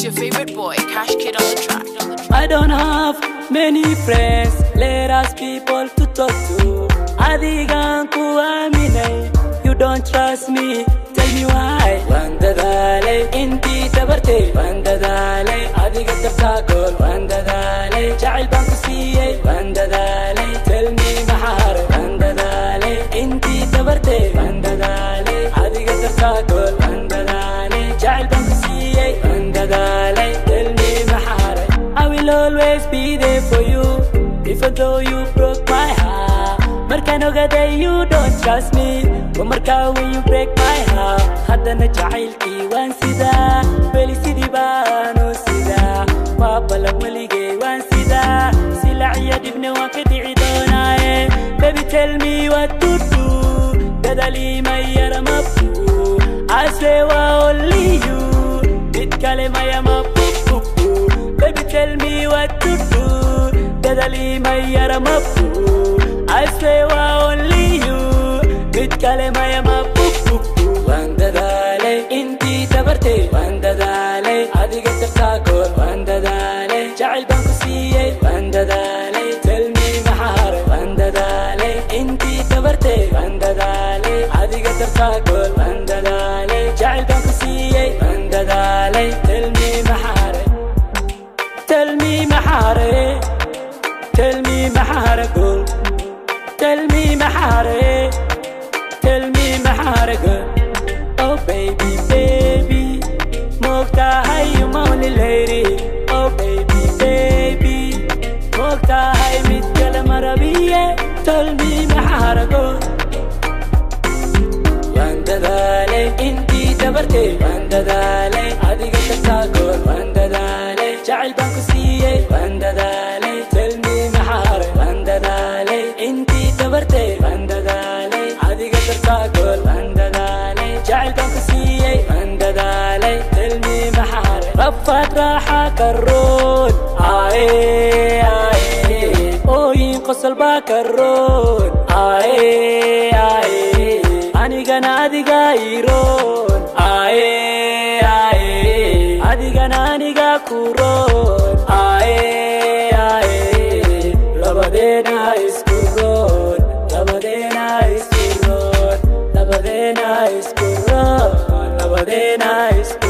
It's your favorite boy, Cash Kid on the track. I don't have many friends, let us people to talk to. Adigaan ku aaminay, you don't trust me, tell me why. Waan dadaalay intii tabartay, waan dadaalay adiga dartaa gool, waan dadaalay jacayl baan ku siiyey, waan dadaalay tell me maxaa haray, waan dadaalay intii tabartay, waan dadaalay adiga dartaa gool, waan dadaalay jacayl baan ku siiyey, waan dadaalay tell me maxaa haray. I will always be there for you, even though you broke my heart. Markaan ogaaday you don't trust me, waa markaa when you break my heart. Haddana jacaylkii waan sidaa, weli sidii baanu sidaa, waa ballan weligay waan sidaa, silac iyo dhibna waan ka dhici doonaaye. Baby, tell me what to do, dadaalii yara mabu, I swear waa only you, mid kale maya mabu. Baby, tell me what to do, dadaalii yara mabu, I swear waa only you, mid kale maya mabu. Waan dadaalay intii tabartay, waan dadaalay adiga dartaa gool, waan dadaalay jacayl baan ku siiyey, waan dadaalay tell me maxaa haray, waan dadaalay intii tabartay, waan dadaalay adiga dartaa gool, waan dadaalay jacayl baan ku siiyey, waan dadaalay tell me maxaa haray. Tell me maxaa haray, tell me maxaa haray gool, tell me maxaa haray, tell me maxaa haray gool. Oh baby, baby, moogtahay you my only lady. Oh baby, baby, moogtahay mid kale ma rabiye. Tell me maxaa haray gool. Waan dadaalay intii tabartay, waan dadaalay adiga dartaa gool, waan dadaalay jacayl baan ku siiyey, waan dadaalay tell me maxaa haray, waan dadaalay intii tabartay, waan dadaalay adiga dartaa gool, waan dadaalay jacayl baan ku siiyey, waan dadaalay tell me maxaa haray. Rafaad raaxa karoon, aaye aaye, ooyin qosol baa karoon, aaye aaye, anigana adiga iroon, aaye aaye, adigana aniga kuroon, aaye aaye, labadeena isku roon, labadeena isku roon, labadeena isku roon, labadeena isku